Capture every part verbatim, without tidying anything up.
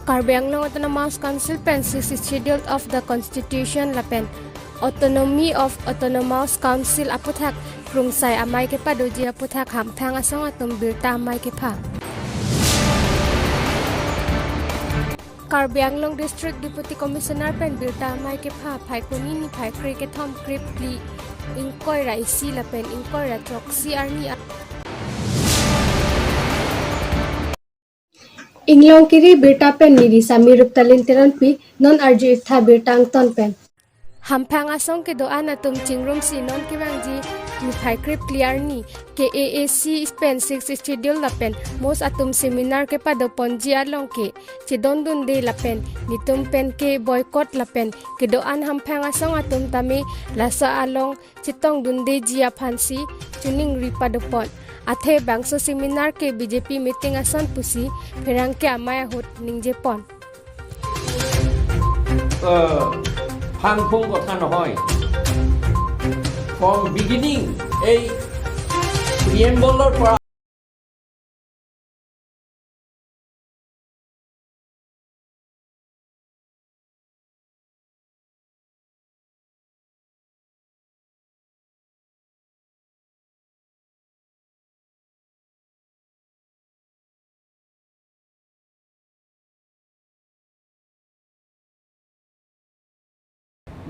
Karbi Anglong Autonomous Council pen Sixth Schedule of the Constitution lapen Autonomy of Autonomous Council aputhak krungsai amei kepadoji aputhak Hamphang asong atum birta amei kepha. Karbi Anglong District Deputy Commissioner pen birta amei kepha Phaikuni niphai kre kethom krip phli ingkoi ra isi lapen ingkoi ra throksi arni a- Inglong kiri birta pen neli Sami Ruptalin Teronpi non arju-ik tha birta angton pen. Hamphang asong kedo-an atum chingrumsi non kevangji niphai krip phli arni K A A C pen Sixth Schedule lapen MoS atum seminar kepadoponji along ke chedondunde lapen netum pen ke boycott lapen kedo-an Hamphang asong atum tame laso along chetongdundeji aphansi choningri padopon. Athe bangso seminar ke B J P meeting ason pusi pherangke amei ahut ningjepon. আহ, ফাং ফুং কথা নহয়। From beginning এই প্ৰিএম্বলৰ পৰা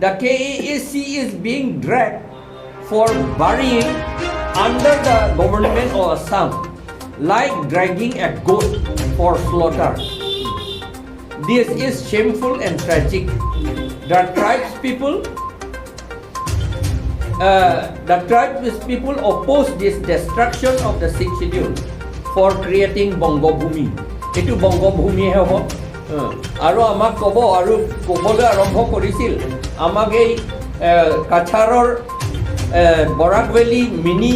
The K A A C is being dragged for burying under the government of Assam like dragging a goat for slaughter. This is shameful and tragic. The tribes people uh, the tribes people oppose this destruction of the Sixth Schedule for creating Bongobhumi. এইটো বংগভূমিহে হ'ব। আৰু আমাক ক'ব আৰু ক'বলৈ আৰম্ভ কৰিছিল, আমাক এই কাছাৰৰ বৰাক ভেলী মিনি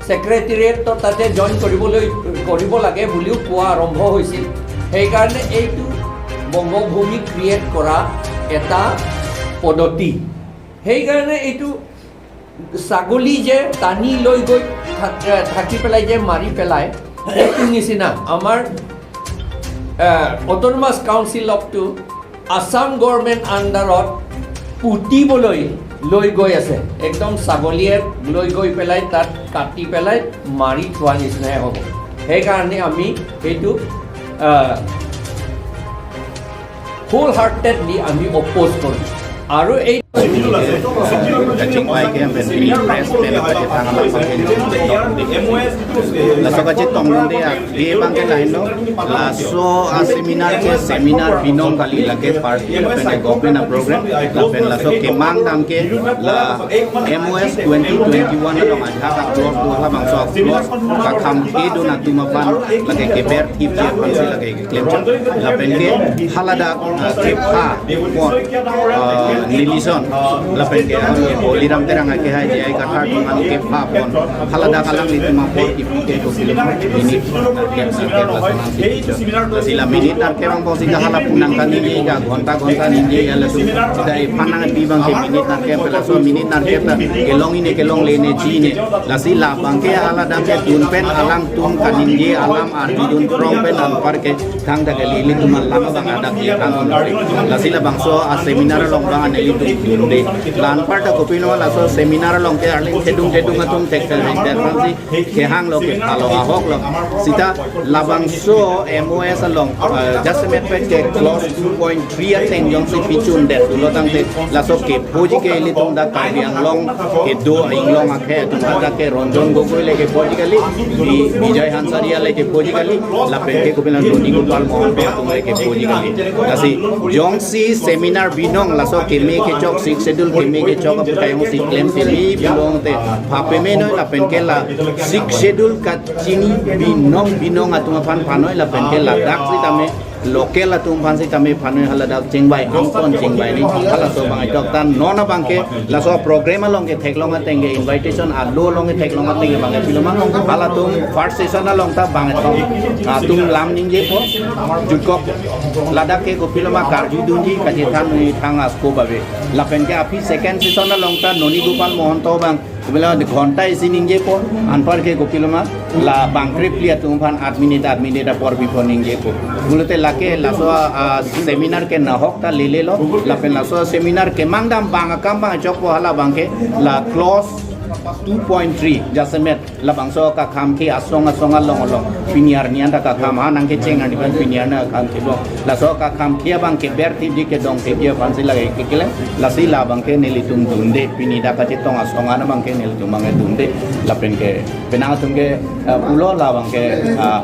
ছেক্ৰেটেৰিয়েটত তাতে জইন কৰিবলৈ কৰিব লাগে বুলিও কোৱা আৰম্ভ হৈছিল। সেইকাৰণে এইটো বংগভূমি ক্ৰিয়েট কৰা এটা পদ্ধতি। সেইকাৰণে এইটো ছাগলী যে টানি লৈ গৈ থাকি পেলাই যে মাৰি পেলাই, সেইটো নিচিনা আমাৰ অট'নমাছ কাউন্সিলকটো আছাম গভৰ্ণমেণ্ট আণ্ডাৰত পুতিবলৈ লৈ গৈ আছে। একদম ছাগলীয়ে লৈ গৈ পেলাই তাত কাটি পেলাই মাৰি থোৱা নিচিনাই হ'ব। সেইকাৰণে আমি সেইটো হ'ল হাৰ্টেডলি আমি অপ'জ কৰোঁ। আৰু এই Kachingpai ke ampen ini press pen kachetong alam pakai. Laso kachetongdunde agi abang ke lahenlo. Laso a seminar ke seminar binong kali, lake party lapen government a program lapen laso kemang dam ke la M O S twenty twenty-one along ajahak a clause do, halabangso a clause kakham kedun atum aphan lake keber thip dia aphansi lake keklem chot. Lapen ke haladak kepha pon neli ason lapen ke Boliram Terang akehai J I Kathar atum an kepha pon haladak alanglitum apor kipu ke kopilo minute narkep narkep lason an si kicho. Lasi la minute narkep angbongsi ke hala pu nangkaningje, ka ghonta ghonta ningje, ya latum sida ephan nangpi abang ke minute narkep, laso minute narkep ta kelong-ine kelongle ne chine. Lasi labang ke haladak kedun pen alangtum kaningje alam arjudun krong pen anpar ke thangta ke ilitum alam abang adak je thang. Lasi labangso a seminar along abang nelitum dunde. La anparta kopilo laso seminar along ke arleng thedung thedung atum thekthedung aphansi kehanglo, kephalo, ahoklo. Sita labangso M O S along just a matter ke clause two point three ateng jongsi pichundet pulo tangte laso kephoji ke ilitum dak Karbi Anglong kedo inglong akhei atum dak ke Ranjan Gogoi le kephoji kali, Bi- Bijoy Hansaria le kephoji kali, lapen ke kopilo Noni Gopal Mohan atum le kephoji kali. Lasi jongsi seminar binong laso keme kechok, Sixth Schedule keme kechok apu kayong si klem teli binong te pha peme noi, lapen ke la Sixth Schedule kachini binong binong atum aphan phanoi, lapen ke ladak sitame local atum aphan sitame phanoi, haladak chingvai angton chingvai ni halaso abang ajok tan non abang ke laso program along ke theklong ateng ke invitation alo along ke theklong ateng ke abang ke piloma halatum first session along ta abang ke atum lam ningjepo jutkok ladak ke kopiloma karjudunji kachethan ni thang asko babe, lapen ke aphi second session along ta Noni Gopal Mohan to abang Bela de ghonta isi ningjepo, anpar ke kopiloma, la bangkrepli atum aphan adminit adminit apor bipo ningjepo. Pulote lake laso, ah, seminar ke nahok ta lelelo, lapen laso seminar kemang dam bang akam bang chokpo hala bangke la clause two point three jasemet labangso kakham ke asong asong along along piniar nian ta kakham ha nangkecheng ani ban piniar na kakham ke bo. Laso kakham ke abangke ber thipdi kedong thipdi aphansi lake keklem. Lasi labangke nelitum dunde pini dak kachetong asong an abangke nelitum abangke dunde. Lapen ke penang atum ke, eh, pulo labangke, ah,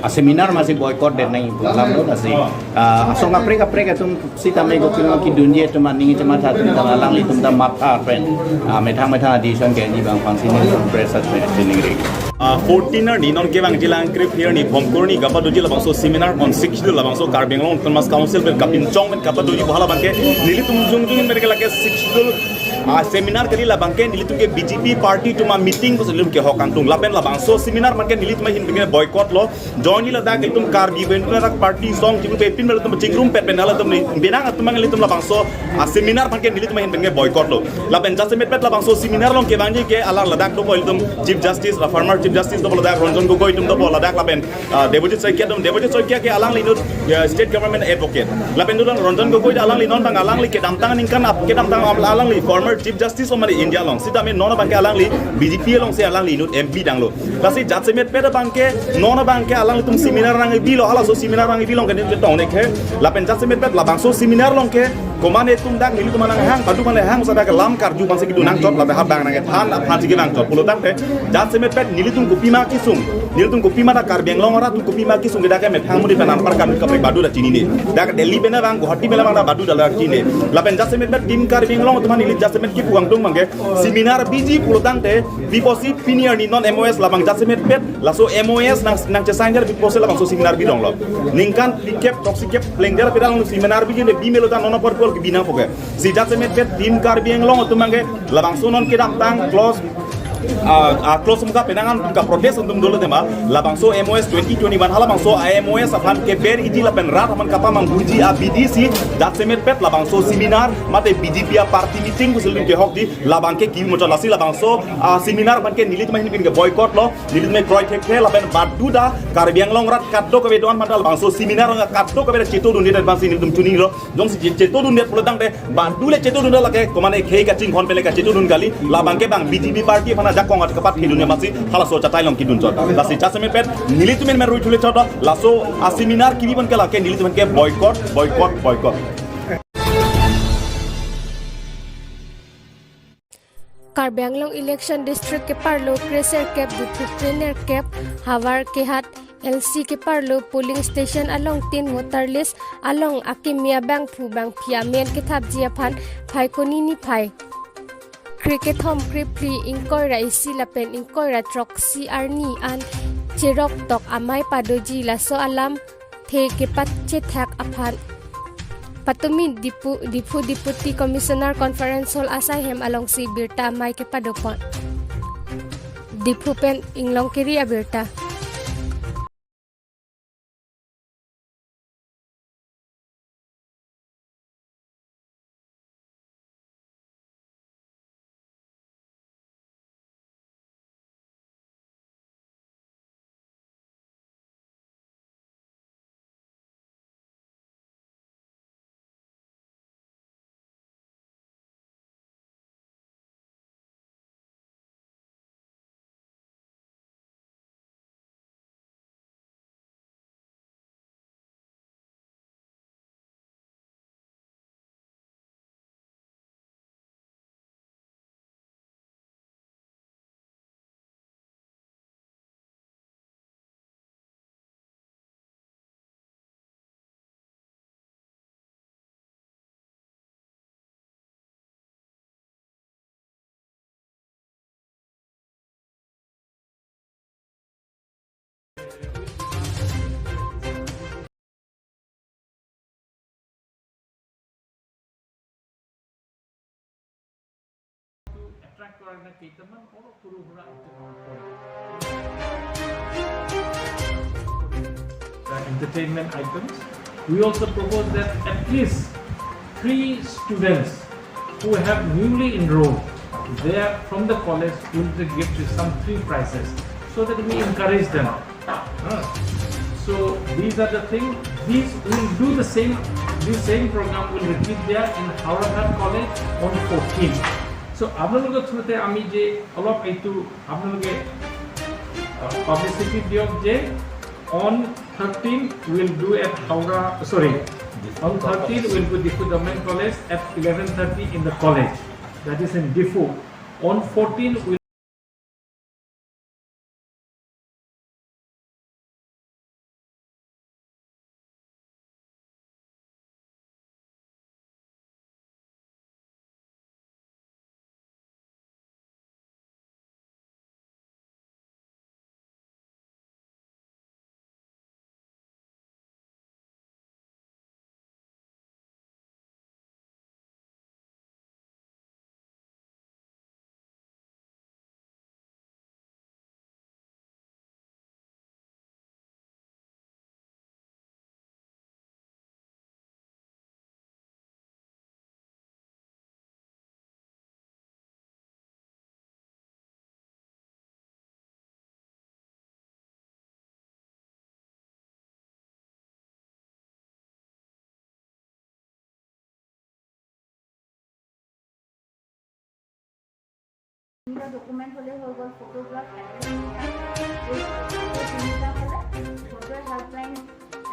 a seminar masi boycott det nang ipu alam lo lasi. Ah, asong kaprek kaprek atum sitame kopilo kedunji atum aning chematha atum ta alanglitum ta matha pen, ah, methang methang adison ke ni bang fangsi ni press at training ring. Ah, fourteen arni non kevangji langkrepli arni Phomkhur arni kapadoji labangso seminar on Sixth Schedule labangso Karbi Anglong Autonomous Council pen kapinchong pen kapadoji pu hala abangke nelitum jongjong pen ke lake Sixth Schedule, ah, seminar kali labangke nelitum ke B J P party atum a meeting pusi nelitum kehok kangtung lapen labangso seminar abangke nelitum ahin pen ke boycott lo. Join ni ladak itum Karbi pen ladak party song chingrum pet pen latum chingrum pet pen latum ni benang atum abang nelitum labangso, ah, seminar abangke nelitum ahin pen ke boycott lo. Lapen jasemet pet labangso seminar along kevangji ke alang ladak dopo itum Chief Justice, la former Chief Justice dopo ladak Ranjan Gogoi itum dopo ladak lapen, ah, Debojit Saikia itum, Debojit Saikia ke alangli inut, ya, state government advocate. Lapen dudan Ranjan Gogoi alangli non abang alangli kedamtang aningkan ap kedamtang am alangli former Chief Justice of mane India along. Sitame non abangke alangli B J P alongsi alangli inut M P danglo. Lasi jasemet pet abangke, non abangke alanglitum seminar nangkebilo, halaso seminar nangkebilo ke nelitum chetong nek he. Lapen jasemet pet labangso seminar along ke, komane atum dak nelitum anang hang, padu mane hang, sada ke lam karju aphansi kedo nangchot, lapen ha bang nangkethan aphansi kevangchot. Pulotangte, jasemet pet nelitum kopima kesung, nelitum kopima ta Karbi Anglong arat atum kopima kesung ke dak ke methang mudi pen anpar kan kaprek badu ta chinine. Dak Delhi pen abang, Guwahati pen abang ta badu ta la chinine. Lapen jasemet pet Team Karbi Anglong atum neli jasemet kipu kangtung abangke, seminar biji pulotangte, biposi pini arni non M O S labang jasemet pet, laso M O S nang, nangchesign der biposi labangso seminar bidonglo. Ningkan phlikep, throksi kep, plengder pedal seminar biji ne bimelo ta non apor pol ke binang poke. Si jasemet pet Team Karbi Anglong atum abangke, labangso non kedamtang clause, ah, ah, clause muka penangan ka protest atum dolo tema, labangso M O S twenty twenty-one hala bangso M O S aphan keber iji lapen rat aphan kapamangbuji abidi si jasemet pet labangso seminar mate B J P a party meeting pusi nelitum kehokji labangke kimi mochot lasi labangso, ah, seminar abangke nelitum ahin pen ke boycott lo, nelitum kroi thekthe lapen badu ta Karbi Anglong rat kadokave do-an aphan ta labangso seminar abang kadokave chetodunde aphansi nelitum chinilo, jongsi che-, chetodunde pulotangte badu le chetodun lake komane khei kachinghon pen le kachetodun kali, labangke bang B J P party aphan ajakong at kapat khei dunia masi halaso chatai along kedunchot. Lasi jasemet pet nelitum men men rui thule chot, laso a seminar kimi abangke lake nelitum ke boycott, boycott, boycott. Karbi Anglong Election District keparlo kreserkep, Diphu krenerkep, havar kehat, L C keparlo polling station along tin voter list along akimi abangphu bangphi amen kethapji aphan Phaikuni niphai kre kethom krephli ingkoi ra isi lapen ingkoi ra throksi arni an cherok tok amei padoji, laso alamthe kepachethak aphan patumi Diphu, Diphu Deputy Commissioner Conference Hall asai hem alongsi birta amei kepadopon. Diphu pen Inglongkiri abirta. Attract করার না কেইটামান বড় সৰু সুৰা item the entertainment items. We also propose that at least three students who have newly enrolled They are from the college, will they give to some free prizes so that we encourage them. Huh? So these are the thing. These will do the same. This same program will repeat there in Howraghat College on fourteen. So আপোনালোকৰ থ্ৰুতে আমি যে অলপ এইটো আপোনালোকে পাব্লিচিটি দিয়ক যে on thirteen we'll do at Howrah, sorry, on thirteen we'll do Diphu Government College at eleven thirty in the college, that is in Diphu. On fourteen we'll তিনিটা ডকুমেণ্ট হ'লে হৈ গ'ল, ফটোগ্ৰাফ, এড্ৰেছ, তিনিটা হ'লে ভোটাৰ হেল্পলাইন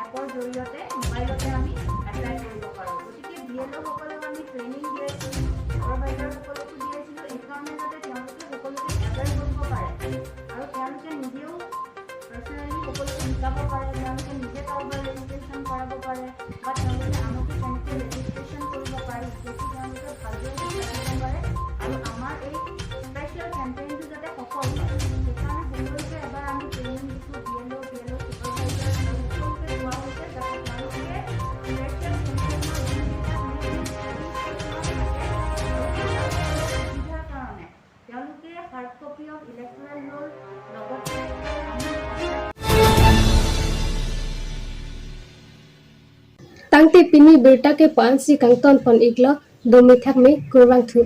এপৰ জৰিয়তে মোবাইলতে আমি এপ্লাই কৰিব পাৰোঁ। গতিকে বি এল অ'সকলক আমি ট্ৰেইনিং দি আছিলোঁ, ছুপাৰভাইজাৰসকলকো দি আছিলোঁ, এইকাৰণে যাতে তেওঁলোকে সকলোকে এৱেৰ কৰিব পাৰে আৰু তেওঁলোকে নিজেও পাৰ্চনেলি সকলোকে শিকাব পাৰে, তেওঁলোকে নিজে কাৰোবাৰ ৰেজিষ্ট্ৰেশ্যন কৰাব পাৰে বা তেওঁলোকে আনকো কেনেকৈ ৰেজিষ্ট্ৰেশ্যন কৰিব পাৰি, সেইটো তেওঁলোকে ভালদৰে শিকাই দিব পাৰে। আৰু আমাৰ এই স্পেচিয়েল কেম্পেইনটো যাতে সফল হয়, সেইকাৰণে সকলোকে এবাৰ আমি ট্ৰেইনিং দিছোঁ, বি এল অ', বি এল অ' ছুপাৰভাইজাৰ সকলোকে কোৱা হৈছে যাতে তেওঁলোকে স্পেচিয়েল কেম্পেইনৰ যোনবিলাক মেইন সুবিধাৰ কাৰণে তেওঁলোকে hard copy of electoral roll লগতে আমি Tangte pini birta ke-ansi kangton pon iklo, dome thakme, kurvangthu.